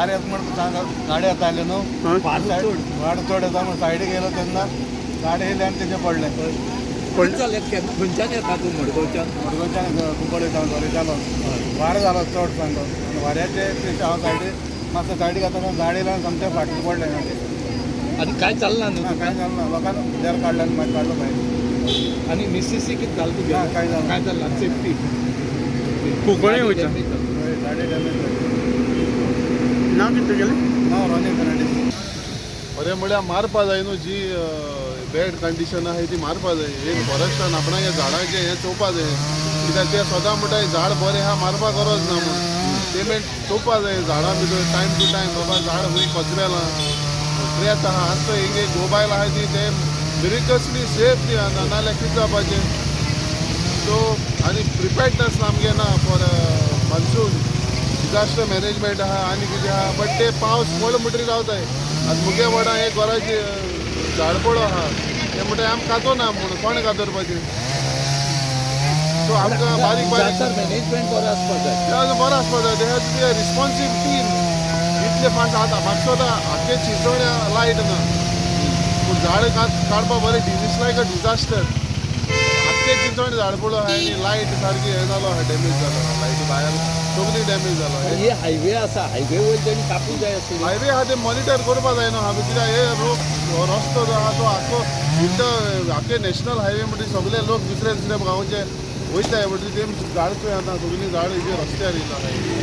वारें येता म्हण सांग गाडी येता आसली न्हू. वारो चड येता म्हण सायडीक येयलो तेन्ना गाडी येयली आनी तेजेर पडलें. खंय जालें, केन्ना, खंयच्यान येता तूं? मडगांवच्यान? मडगांवच्यान कुंकळ्ळे वयतालो. वारो जालो चड सामको आनी वाऱ्याचे हांव सायडीक मातसो सायडीक येता गाडी येयली आनी सामकें फाटल्यान पडलें. आनी काय चल्ला न्हू? ना, कांय जालें ना. लोकांक देर काडले आनी मागीर काडलो भायर. आनी मिसीसी कितें जालें तुगेलें? ना, कांय जालें ना. काय जालें? सेफ्टी? कुंकळ्ळे वयता. हय, गाडी डॅमेज जाली. नांव कितें तुगेलें? नांव रॉनी फेर्नांडीस. अरे, म्हळ्यार मारपा जाय न्हू. जी बॅड कंडिशन आहाय ती मारपा जाय. एक फॉरेस्टान आपणागे झाडांचें हें चोवपा जाय, कित्याक ते सदां म्हणटाय झाड बरें आहा, मारपा गरज ना म्हूण. तेमेन चोवपा जाय झाडां भितर टायम टू टायम, बाबा झाड खंय कोचरेलां, ट्रेत आहा. आतां तो हिंगे गोबायल आहाय ती ते मिरिकसली सेफ ती आतां, नाजाल्यार कितें जावपाचें? सो आनी प्रिपेर्डनस आमगे ना फॉर मॉन्सून. डिजास्टर मॅनेजमेंट आहा आनी कितें आहा, बट ते पावस पडलो म्हणटरीर रावताय. आतां मुगे वडा एक घराचे झाड पडो आहा, ते म्हणटाय आम कातो ना म्हूण. कोणें कातरपाचें? सो आमकां बारीक बारीक डिजास्टर मॅनेजमेंट बरो आसपाक जाय. ते आतां बरो आसपा जाय. They have to be a responsive team. इतले फास्ट आतां म्हापशा आतां आख्खे चिंचोण्या लायट ना, पूण झाड काडपा बरें. It's like a disaster. आख्खे चिंचोणे झाड पडलो आहा आनी लायट सारकी हें जालो आहा, डॅमेज जालो आहा. लायटी भायर सगळी डॅमेज जालो. हे हायवे आसा, हायवे वयर तेणी कापूंक जाय आसली. हायवे आहा ते मॉनिटर करपा जाय न्हू हांव, कित्याक हे रोड हो रस्तो जो आहा तो आख्खो इंटर आख्खे नॅशनल हायवे म्हणजे सगळे लोक दुसरे दुसरे गांवचे वयताय, म्हणजे ते झाड चोय आतां सगळीं झाड हेजे रस्त्यार येयला आहाय.